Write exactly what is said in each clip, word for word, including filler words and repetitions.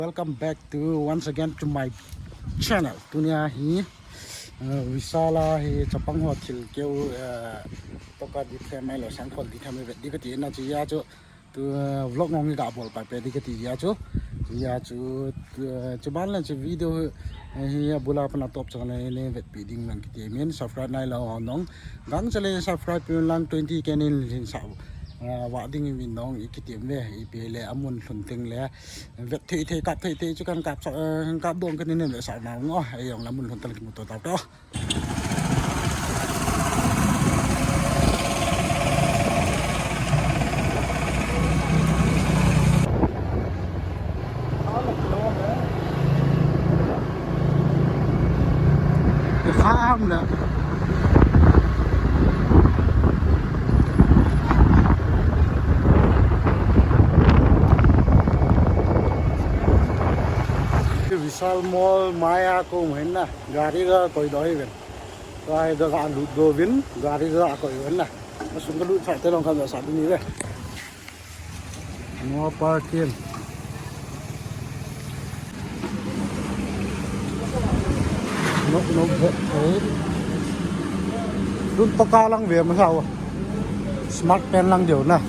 Welcome back to once again to my channel. Tunia hi uh, Vishal a hi chapang ho thil keu uh, toka di them ai lo sangkhol di them vet di kati na chu ya chu tu uh, vlog ngong ga bol pa pe di kati ya chu ya chu uh, chu ban la chu video uh, hi abula pana top chang le ne vet pi ding lang kiti min subscribe nai lo nong gang chale subscribe pi lang twenty K nin lhin sa uh, wa ding min nong i kiti ve i pe le amun lhun teng le vet thei thei kap thei thei chu kan kap sa kan kap dong kan nen ve sa na ngo ei jong la mun lhun tal ki mu to ta to. Kham le. Vishal Mall maya ko hin na gari ga koi do hi ven. Tua hi ga lut do vin gari ga koi ven na. Sung ga lut sa te long ka sa ni ve. No parking. Nok nok vet thei. Tun toka lang ve ma sao. Smart pen lang deu na.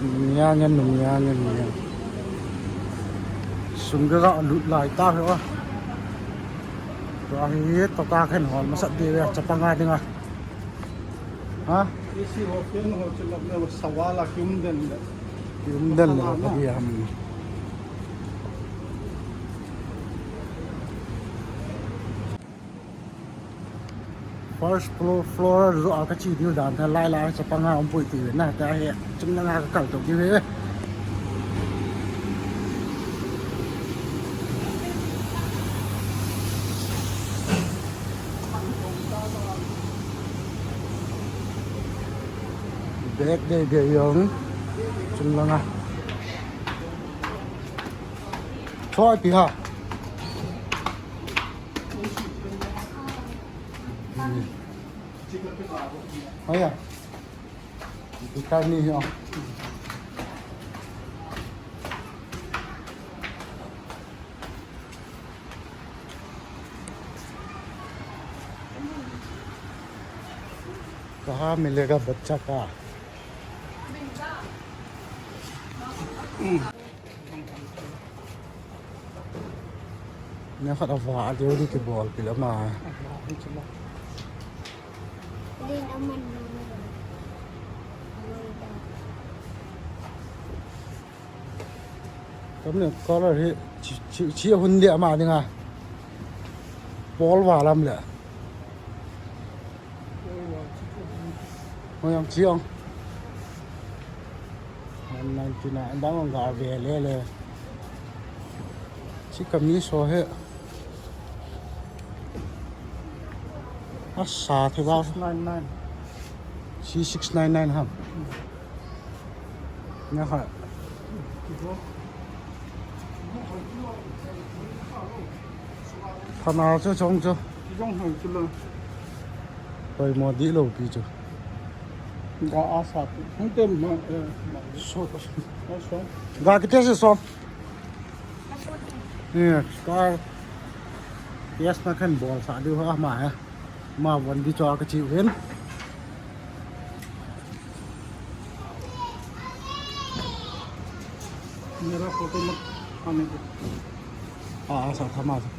Nia ngen nung nia ngen nia. Sung ga lut lai ta ho. Tua hi toka khen hon masat deu ve chapang a ding a. Ha? Isi ho pen ho chu lak le sawala kium den le. Kium den le ka dia ham. First floor, floor zo a ka chi diu dan ta lai lai chapang a um pui ti ve na ta he chung na nga ka kal to ki ve. Bag dei dei jong chung langa. Choi pi ha. Hoi ya. Dukan ni ho. कहाँ मिलेगा बच्चा का? Nia khat a vah deu di kibol pil ama. Kamne color hi chi, chi, chi hun dia ama dinga. Pawl va lam le. Hoi ang chi ang. One ninety nine dang ang ga ve le le. Chi kameez ho hi. Asa thei ba. Six nine nine. Chi six nine nine ham. Nia kha. Thana chu chong chu. Chong hoi chu lo. Poimo di lo pi chu. Ga asa. Hung tem ma. So. So. Ga kiti se so. Ni ka. Yes na kan bol sa diu ha ma he. Ma von di cho ka chi ven. मेरा फोटो मत आने दो। हाँ, हाँ, सर, थमा, sir.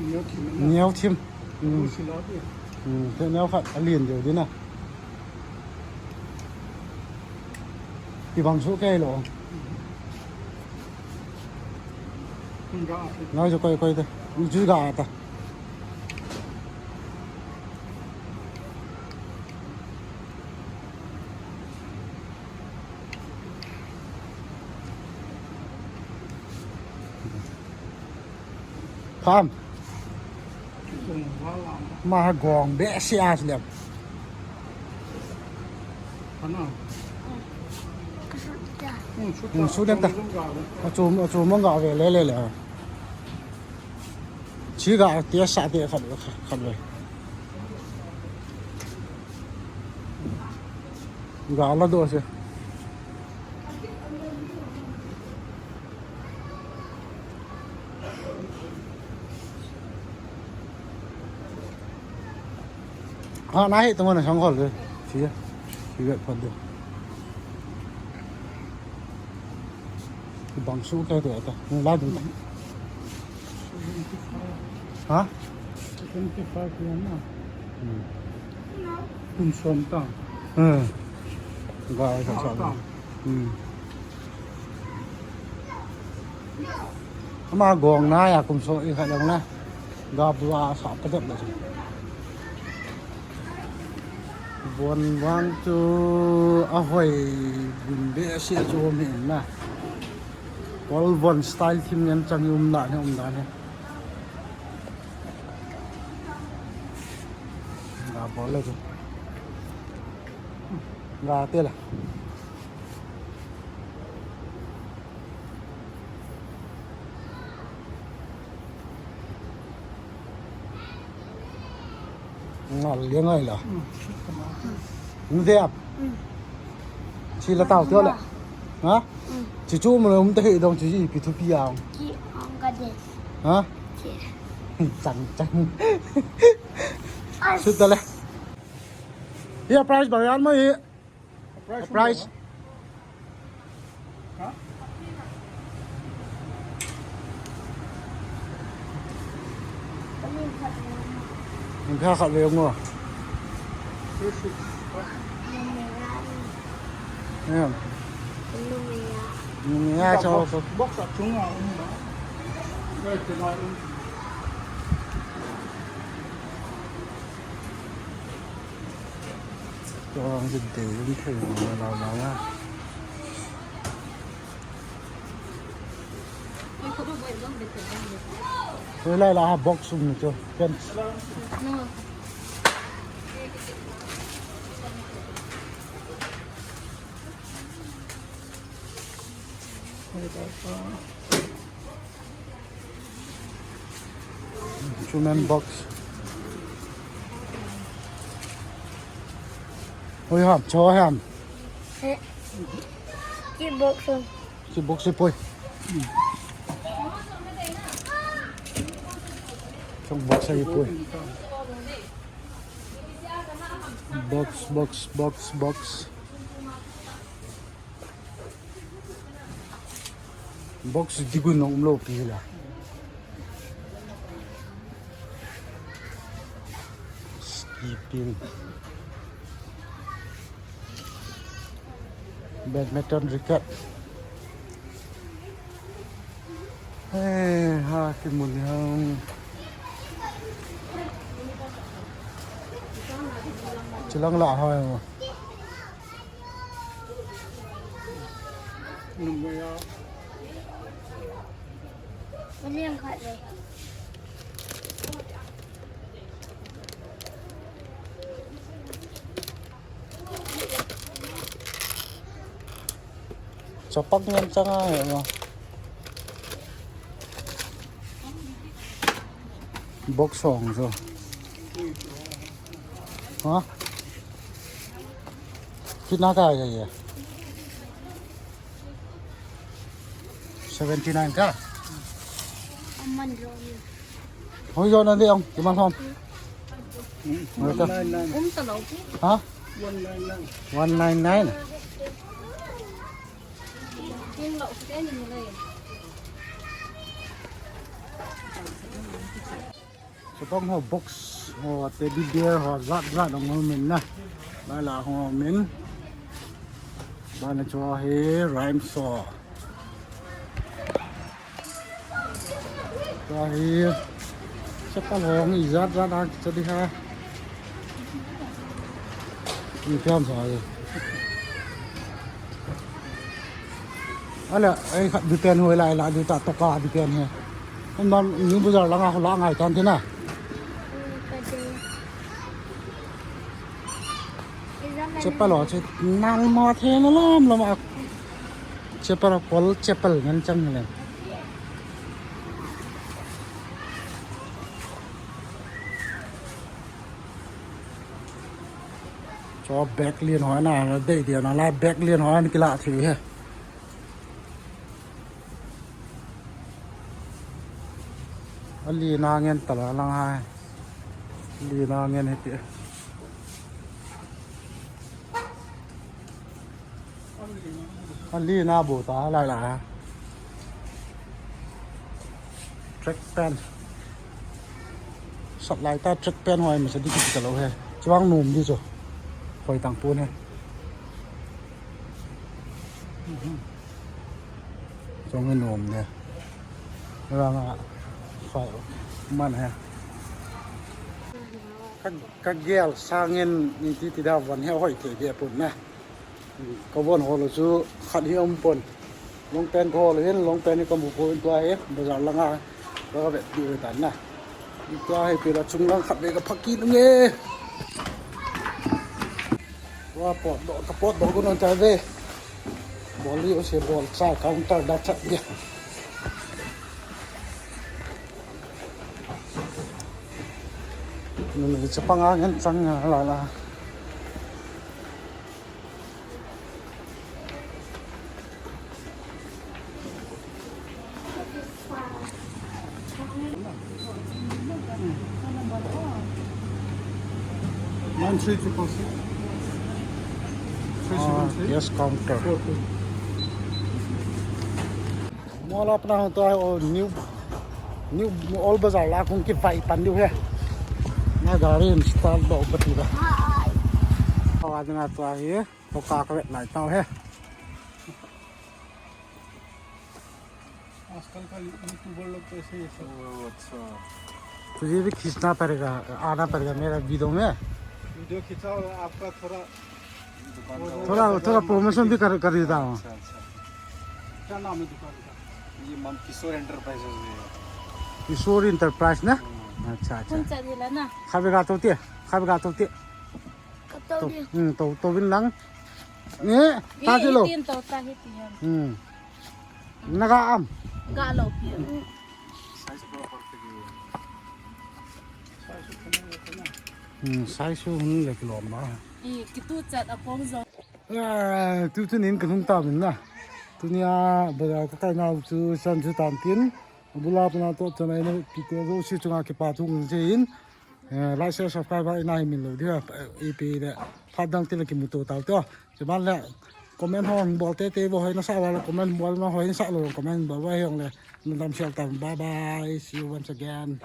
Neo thim. Neo thim. Hmm. Hmm, te neo khat a lien deu dina. Ti bang su kei lo. Ngai jo koi koi te. Ju ga ta. Kham. Ma gong be si a lem. Ana. Su dem ta. Achu, achu mong ga ve le le le. Chi ga te sa te khat khat le. Ga la do se. Ha, na hi tamo na sang hol le. Chi ya. Chi ya phat de. Bang su te te ta. Ni la du. Ha? Seventy-five yen na. Hmm. Kum som ta. Hmm. Ga ka sa. Hmm. Ama gong na ya kum so i kha dang na. Ga bua sa pa dep na. Von vang chu a hoi bun be sia chu um hin na. Kol von style thim ngen chang um la ne um da ne. Ga bol le chu. Ga te la. Ngal le ngai la. Nde ap. Chi la tau tio la. Ha? Chi chu mo um te hi dong chi pi thu pi ang. Ki ang ka de. Ha? Ki. Chang chang. Sut ta le. Hi a price bang yan mo hi. Price. Price. Ha? Ning kha khat ve ngo. Three six. Em. Ning ya cho. Box, box a chung a um ba. Right, tonight um. Chuan chu dei um thei lo lo lo a. Oi lai la box um ni chu. Ken. Chu men box. Oi ham, cho ham. He. Ki box. Ki box poi. Chong box ai poi. Box, box, box, box. Box digun nong umlo pi la. Skipping. Badminton racket. Eh, ha, ki mun hang. Chilang la ha. Number ya. William khat le. Chapak ngen chang a he ma. Box song so. Ha? Kitna ka hai ye? Seventy nine ka? Aman ro. Hoi jo na de ong, kiman hom. One nine nine. Um ta lo ki. Ha? One nine nine. One nine nine. King lo ki ni le. Chapang ho box ho teddy bear ho jat jat dong ho min na. Lai la ho min. Bana chu hi rhyme so. Ka hi chapal hong ijat jat a kicha di ha. Ni pian sa ye. Ala, ai khat di pen hoi lai la di ta toka di pen he. Hom nam ni bazar langa ho la ngai tan tina. Chapal ho che nal ma the na lam lam a. Chapal pol chapal ngan chang le. Cho bag lien ho na, dei dia na la bag lien ho na kila thiu he. Ali na ngen tala lang hai. Ali na ngen he ti. Ali na bo ta lai la. Track pant. Sat lai ta track pant hoi masa di kita lo he. Chuang nom di chu. Hoi tang pon he. Chuang nom de. Ranga. Fai. Man he. Ka, ka gel sangin ni ti ti da von he hoi te de pon na. Ka von ho lo chu khat hi um pon. Long pant ko ho lo hin, long pant hi ka mu ko in tua hi, bazar langa ka vet diu tan na. Tua hi pela chung lang khat ve ka phak kit nge. Tua pot do, ka pot do ko non ta ve. Bol li o se bol cha counter da chat dia. Nun ni chapang a ngen chang la la. Nine three triple six. Three seven three. Ah, yes, counter. Four two. Mall apna ho to hai, oh, new, new old bazar la kung kivai pan diu he. Na gari install do pati ba. Awa na to hai, to ka ka vet lai tau he. आजकल का यूट्यूबर लोग तो ऐसे ही है सब। ओ, अच्छा। तुझे भी खींचना पड़ेगा, आना पड़ेगा मेरा वीडियो में। वीडियो खिंचाओ, आपका थोड़ा दुकान का थोड़ा, वो थोड़ा promotion भी कर, कर देता हूँ। अच्छा, अच्छा। क्या नाम है दुकान का? ये मन किशोर एंटरप्राइजेज है। किशोर एंटरप्राइज ना? हाँ। अच्छा, अच्छा। Kung chan hila na. Khabe ga to te, khabe ga to te. Kato To, ni. Hmm, to, to bin lang. Ni, ta Ye, silo. Itin to, ta hiti yan. Hmm. Naga am. Ga lo pi. Size थोड़ा फर्क है। Hmm, size chu hun le kilom ba. I, kitu chat a kong zo. Ah, tu tu nin ka hung ta min na. Tunia bazar ka kai nau chu san chu tan tin. Bula pana to chana ina kite zo si chunga kipa thu ngun je in. Eh, like, share, subscribe ba ina hi min lo dia, eh, ipi le phat dang tile kimuto tau to. Chuban le comment ho bol te te bo hoi nasa ba le comment bol ma hoi nasa lo comment bol ba hoi le. Nadam sial tam. Bye bye. See you once again.